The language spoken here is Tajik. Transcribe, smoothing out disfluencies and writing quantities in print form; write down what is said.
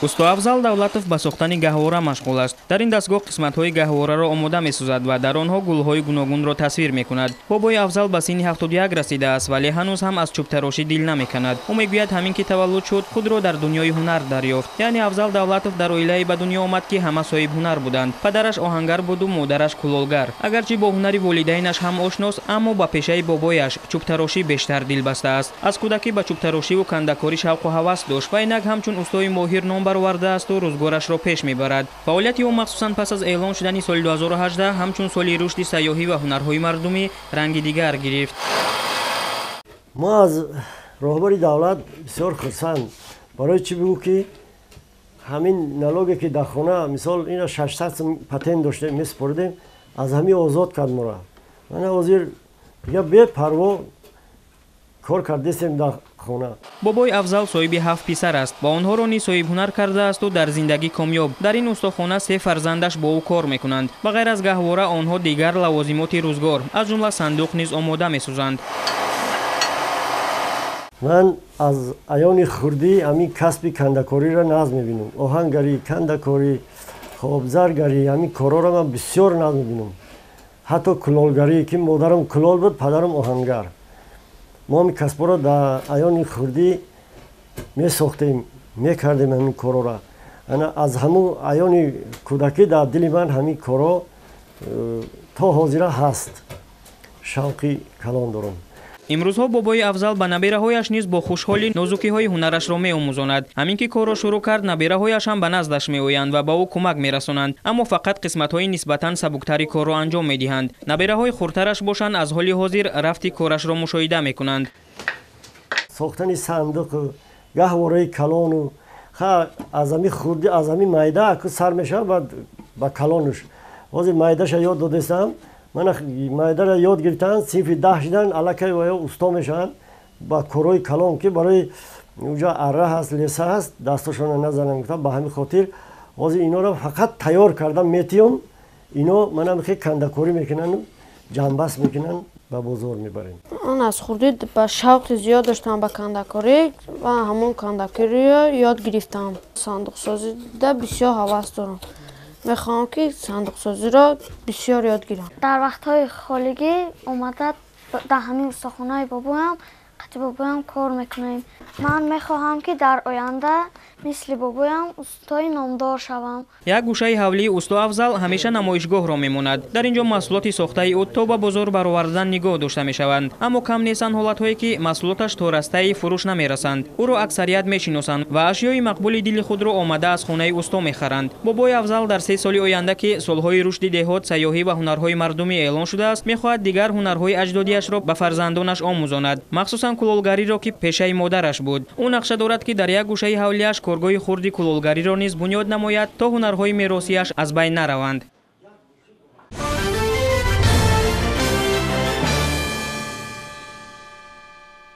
Усто Афзал Давлатов ба сохтани гаҳвора машғул аст. Дар ин дастгоҳ қисматҳои гаҳвораро омода месозад ва дар онҳо гулҳои гуногунро тасвир мекунад. Бобои Афзал ба синни 71 расидааст, вале ҳанӯз ҳам аз чӯбтарошӣ дил намеканад. Ӯ мегӯяд, ҳамин ки таваллуд шуд, худро дар дунёи ҳунар дарёфт. Яъне Афзал Давлатов дар оилае ба дунё омад, ки ҳама соҳибҳунар буданд. Падараш оҳангар буду модараш кулолгар. Агарчи бо ҳунари волидайнаш ҳам ошност, аммо ба пешаи бобояш чӯбтарошӣ бештар дилбаста аст. Аз кӯдакӣ ба чӯбтарошиву кандакорӣ шавқу ҳавас дошт ва инак ҳамчун устои моҳир ном баровардаасту рӯзгорашро пеш мебарад. Фаъолияти ӯ махсусан пас аз эълон шудани соли 2018 ҳамчун соли рушди сайёҳӣ ва ҳунарҳои мардумӣ ранги дигар гирифт. Мо аз роҳбари давлат бисёр хурсанд. Барои чӣ бигӯ, ки ҳамин налоге, ки дар хона, мисол, ина 600 сум патент доштем, месупоридем, аз ҳамин озод кард мора. Мана ҳозир дига бепарво кор кардестем дар хона. Бобои Афзал соҳиби ҳафт писар аст ва онҳоро низ соҳибҳунар кардаасту дар зиндагӣ комёб. Дар ин устохона се фарзандаш бо ӯ кор мекунанд. Ба ғайр аз гаҳвора, онҳо дигар лавозимоти рӯзгор, аз ҷумла сандуқ низ омода месозанд. Ман аз аёни хурдӣ ҳамин касби кандакориро нағз мебинам. Оҳангарӣ, кандакорӣ, хоб, заргарӣ, ҳамин корҳоро ман бисёр нағз мебинам. Ҳатто кулолгарӣ, ки модарам кулол буд, падарам оҳангар. Мо ҳамин касбҳоро дар аёни хурдӣ месохтем, мекардем ҳамин корҳоро. Ана аз ҳамун аёни кӯдакӣ дар дили ман ҳамин корҳо то ҳозира ҳаст, шавқи калон дорам. Имрӯзҳо бобои Афзал ба набераҳояш низ бо хушҳолӣ нозукиҳои ҳунарашро меомӯзонад. Ҳамин ки корро шурӯъ кард, набераҳояш ҳам ба наздаш меоянд ва ба ӯ кӯмак мерасонанд, аммо фақат қисматҳои нисбатан сабуктари корро анҷом медиҳанд. Набераҳои хурдтараш бошанд, аз ҳоли ҳозир рафти корашро мушоҳида мекунанд. Сохтани сандуқу гаҳвораи калону ха, аз ҳами хурдӣ, аз ҳами майда сар мешавад, баъд ба калонуш. Ҳозир майдаша ёд додестам. Мана майдара ёд гирифтанд, синфи 10 шидан, аллакай ваё усто мешаванд ба корҳои калон, ки барои уҷа арра ҳаст, леса ҳаст, дастошона назананд гуфтам. Ба ҳамин хотир ҳозир инҳоро фақат тайёр кардан метиём. Ино мана хе кандакорӣ мекунанд, ҷамъбаст мекунанд, ба бозор мебарем. Ман аз хурдӣ ба шавқи зиёд доштам ба кандакорӣ ва ҳамон кандакориро ёд гирифтам. Сандуқсозида бисёр ҳавас дорам, мехоҳам, ки сандуқсозиро бисёр ёд гирам. Дар вақтҳои холигӣ омада дар ҳамин устохонаи бобоям, қати бобоям кор мекунем. Ман мехоҳам, ки дар оянда мисли бобоям устои номдор шавам. Як гӯшаи ҳавлии усто Афзал ҳамеша намоишгоҳро мемонад. Дар ин ҷо маҳсулоти сохтаи ӯ то ба бозор баровардан нигоҳ дошта мешаванд, аммо кам нестанд ҳолатҳое, ки маҳсулоташ то растаи фурӯш намерасанд. Ӯро аксарият мешиносанд ва ашёи мақбули дили худро омада аз хонаи усто мехаранд. Бобои Афзал дар 3 соли оянда, ки солҳои рушди деҳот, сайёҳӣ ва ҳунарҳои мардумӣ эълон шудааст, мехоҳад дигар ҳунарҳои аҷдодиашро ба фарзандонаш омӯзонад, махсусан кулолгариро, ки пешаи модараш буд. Ӯ нақша дорад, ки дар як гӯшаи ҳавлиаш коргоҳи хурди кулолгариро низ бунёд намояд, то ҳунарҳои меросияш аз байн нараванд.